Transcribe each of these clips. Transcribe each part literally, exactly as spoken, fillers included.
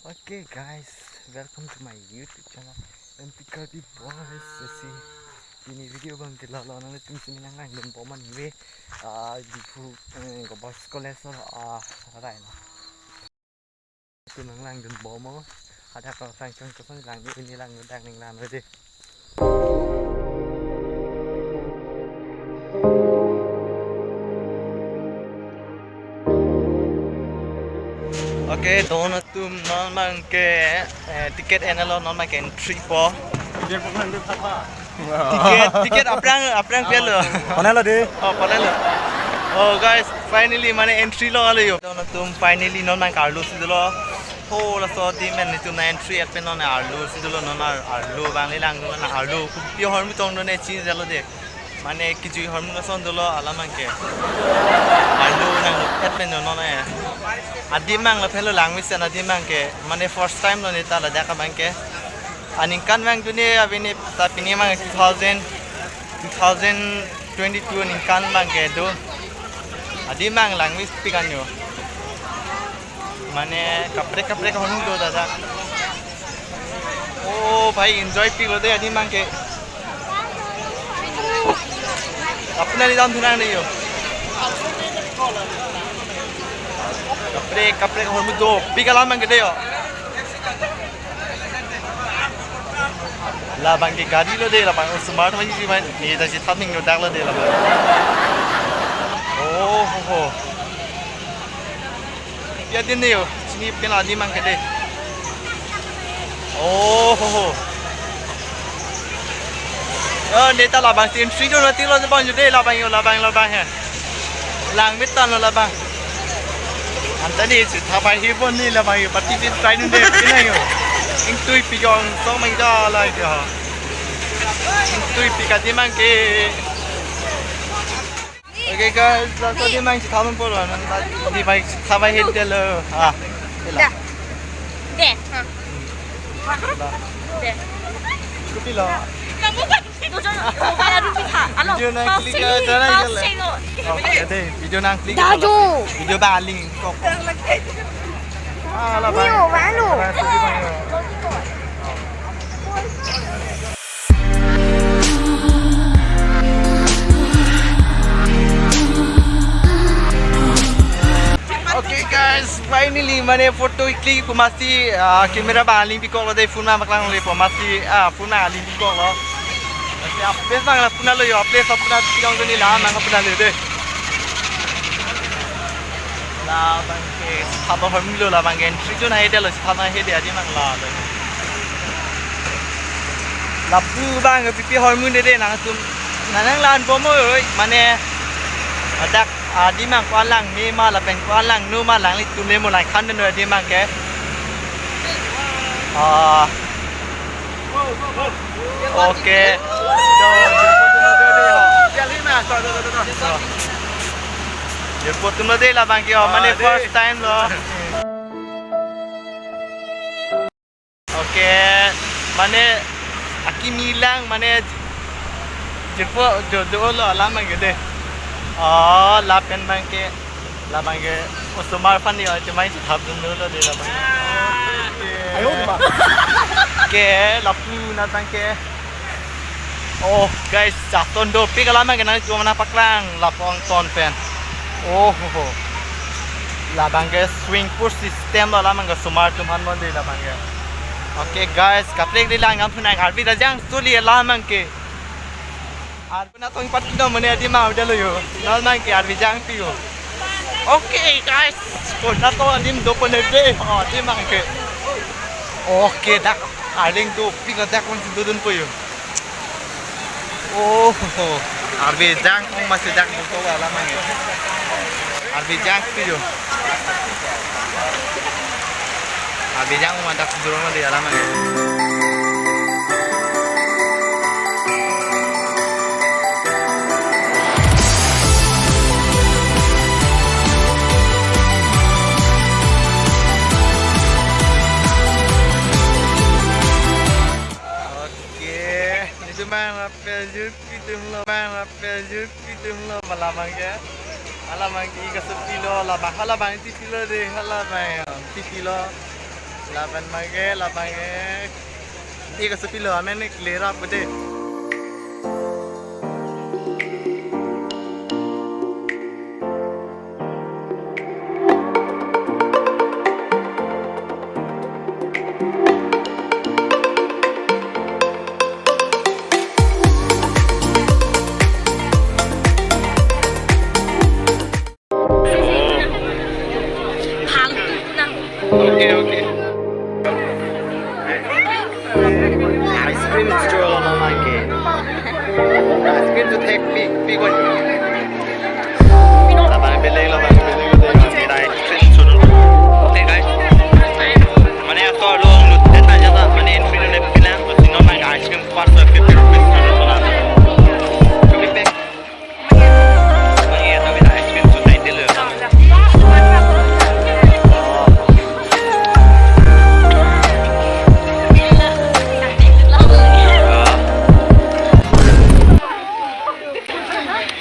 Okay guys, welcome to my YouTube channel, M P Karbi Boys. Lasi pini video abang ke lalo, nanglitum si nanglang dunbom ma ningve, ah, Diphu, eh, Girls College lo, ah, rai lo. Nanglitum nanglang dunbom ma, ada kalau sang chong koson lang ni, ini lang udah ning lang udah. Okay, don atum, non abang ke, eh, ticket enlo, non abang ke entry po. Ticket, ticket aphrang, aphrang pi lo. Panelo de. Oh, panelo. Oh, guys, finally, mane entry lo alo yo. Don atum, finally, non abang ke arlo si dolo. Oh, laso adim atum nang entry et pen non arlo si dolo, non ar-, arlo abang le lang, non arlo. Kopi ahormu tong do ne chinine lo de. Mane kejui ahormu ason dolo alam abang ke. Arlo nang et pen non ne. Adim abang lapen lo langmesen adim abang ke. Mane first time lo ne ta ladak abang ke. Aningkan abang dun ne abini ta pini abang two thousand, two thousand twenty-two aningkan abang ke do. Adim abang langmepik an yo. Mane kaprek kaprek ahormu do ladak. Oh bhai, enjoy pik lo de adim abang ke. Apuna ni dam thunang de yo. Kaprek kaprek ahormu dopik alam abang ke de yo. Labang ke gari lo de, labang osomar thom ji man. Ne ta si thaming lo dak lo de labang. Oh ho ho. Ya din ne yo, sini pen adim abang ke de. Oh ho ho. Oh, ne ta labang tin sri jo na tilo de bang jo de labang yo, labang labang he. Langmepik tanglo labang. Anta ne si thabai he bon ne labang yo, pati tin try nun de pina yo. Ingtui pi jong song mang ja la ke ha. Ingtui pi ka adim abang ke. Okay guys, laso adim abang si thabai po lo, non ta adim abang si thabai he de lo. Ah, ila. Da. De. De. Kopi lo. Video nang click, ah, dana ikal. Okay, de, video nang click. Dajo. Video abang aling kok. Ah, labang. Neo, malu. Okay guys, finally mane photo click pu amatsi, ah, camera abang aling pikok lo de, phone abang paklang le pu amatsi, ah, phone abang aling pikok lo. Lasi a-place abang la puna lo yo, a-place la puna tiyong duni, la abang puna lo de. Labang ke, sitha ahormu lo labang ke, entry jo na he de lo, sitha na he de adim abang la lo. Lapu abang ke pipi ahormu de de, nangtum nang nanglang bom oi, mane dak adim abang ko-an lang me ma lapen ko-an lang nu ma, nanglitum le mo nangthan dun adim abang ke. Ah. Okay. Jirpo atum lo de labang ke, oh, mane first time lo. Okay, mane akimi lang, mane jirpo jo do lo alam abang ke de. Oh, lapen abang ke, labang ke osomar aphan ni, oh, cuma isi thap dun lo de labang. Ayo, di ba? Ke lapu na abang ke. Oh guys, jaton dopik alam abang ke, nangtum nangpaklang lapu angton pen. Oh ho ho. Labang ke swimming pool system lo, alam abang ke osomar atum aphan bon de labang ke. Okay guys, kaprek de lang, nangtum nang arvi ta jangthu li alam abang ke. Arvi natong pat do mane adim abang udah lo yo. Non abang ke arvi jangpi yo. Okay guys, ko natong adim do pon de. Oh, adim abang ke. Okay, dak arleng dopik, dak pon si dodun po yo. Oh, arvi jang ong masi dak buto alam abang ke. Arvi jangpi yo. Arvi jang ong dak durung di alam abang ke. Okay, ini cuma rapel jut pitum lo, bang rapel jut pitum lo, malamang ya. Alamang ke ika sepi lo, labang, halabang titi lo de, halabang ya, titi lo. Lapen mage, lapen mage. Ika sepilo amen ik lerap gede. Phang tu nang. Okay, okay. Ice cream store lo mangke. Ice cream to take big, big one. Labang beleg, labang beleg, beleg. Ice cream store. Okay, guys. Mane ato along nut teta jata, mane entry nut pilang, sino nang ice cream parcel fifty rupees.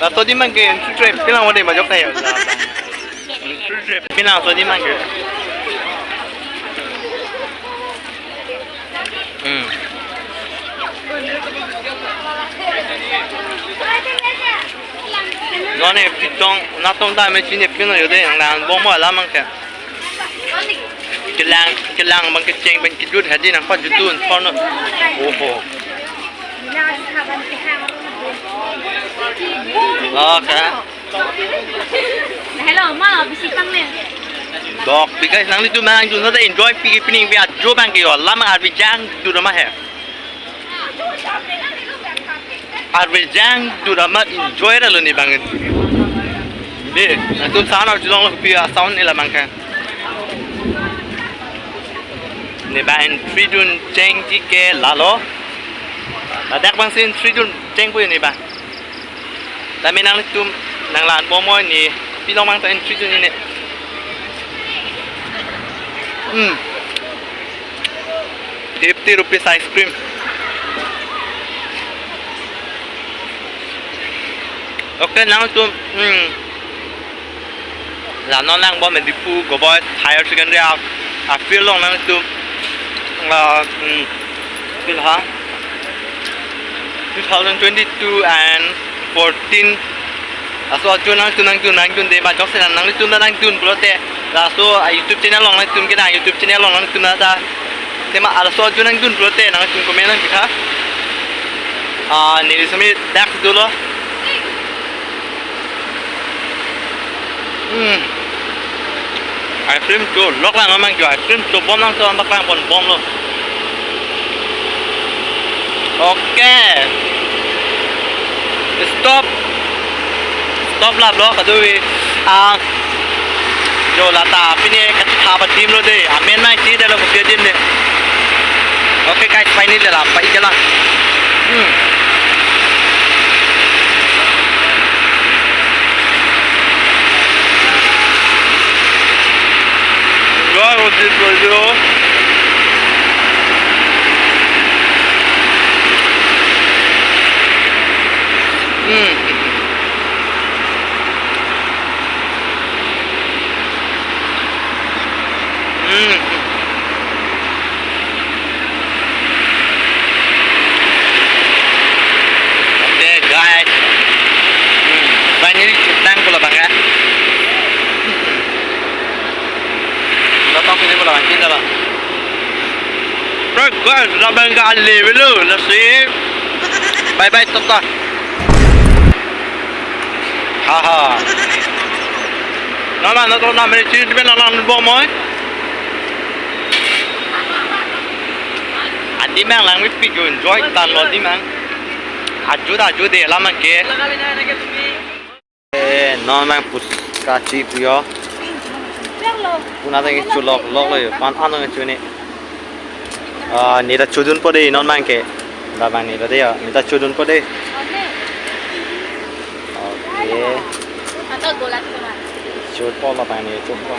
Laso adim abangke entry trap pilang wade majok tayo. Entry trap pilang laso adim abangke. Hmm. Non e pitong natong ta me chini pino yode nang lang bom alam abangke. Kelang, kelang abangke cheng abangke jut hadi nangpajutdun porno. Oho. Okay. Hello, ma, bisi pang le. Dok, because nanglitum nangjun ta enjoy pi pining pi ajo abangke yo, lam arvi jang tu nama he. Arvi jang tu nama enjoy ra lo ne abang. Be, nangtum sound arjulong lo pi a sound ne la abangke. Ne abang entry dun cheng ji ke lalo. Ladak abang si entry dun cheng pu ne abang. Tame nangtum nang lang bom moi ne pilong mang ta entry dun ne. Hmm. Fifty rupees ice cream. Okay, nangtum, hmm. La non lang bom Diphu Govt Higher Secondary a, a field along nangtum, ah, hmm, field ha. Two thousand twenty-two and fourteen. Laso ajo nangtum, nangtum, nangtum de ba jokse nang, nangtum ta nangtum pulote. Laso a YouTube channel along nangtum ke nang YouTube channel along nangtum ta. Tema laso ajo nangtum pulote nangtum comment nangpitha. Ah, neli semi dak dolo. Hmm. Ice cream cho lok lang amang cho ice cream cho bom lang cho ambak lang pon bom lo. Okay. Stop. Stop la vlog aduvi. Ah. Jo lata pine kachitha adim lo de. Amen nangchedetlo kopi adim de. Okay guys, finally la pai jala. Hmm. Enjoy with this video. Hmm. Hmm. Okay, guys. Hmm. Finally, chutang pula bang ya. Datang sini pula bang, kita lah. Right, guys, sudah bang ke ale belo, nasi. Bye bye, tata. Haha. Nana, na to na meri chini ben nana bom moi. Adim abang lang mepik yo enjoy tan lo adim abang. Ajut ajut de lam abangke. Eh, non abang puska chipu yo. Puna tang chulok lok lo yo. Pan anong chuni. Ah, neta chodunpo de non abangke. Labang neta de ya, neta chodunpo de. Okay. Chodpo labang ne, chodpo.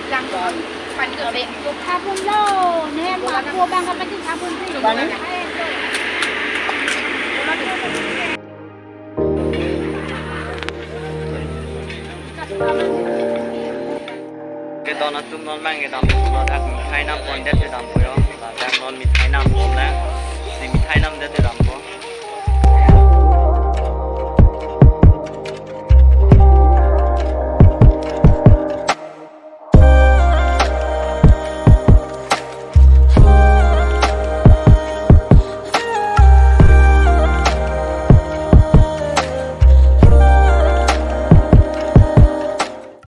Lang. Pani ko be. Habun lo, ne ma ko bang ka pani habun ri. Pani? Don atum non bang kedam pulo, dak mithai nam pondet kedam po yo. Ladak non mithai nam pon na. Si mithai namdet kedam po.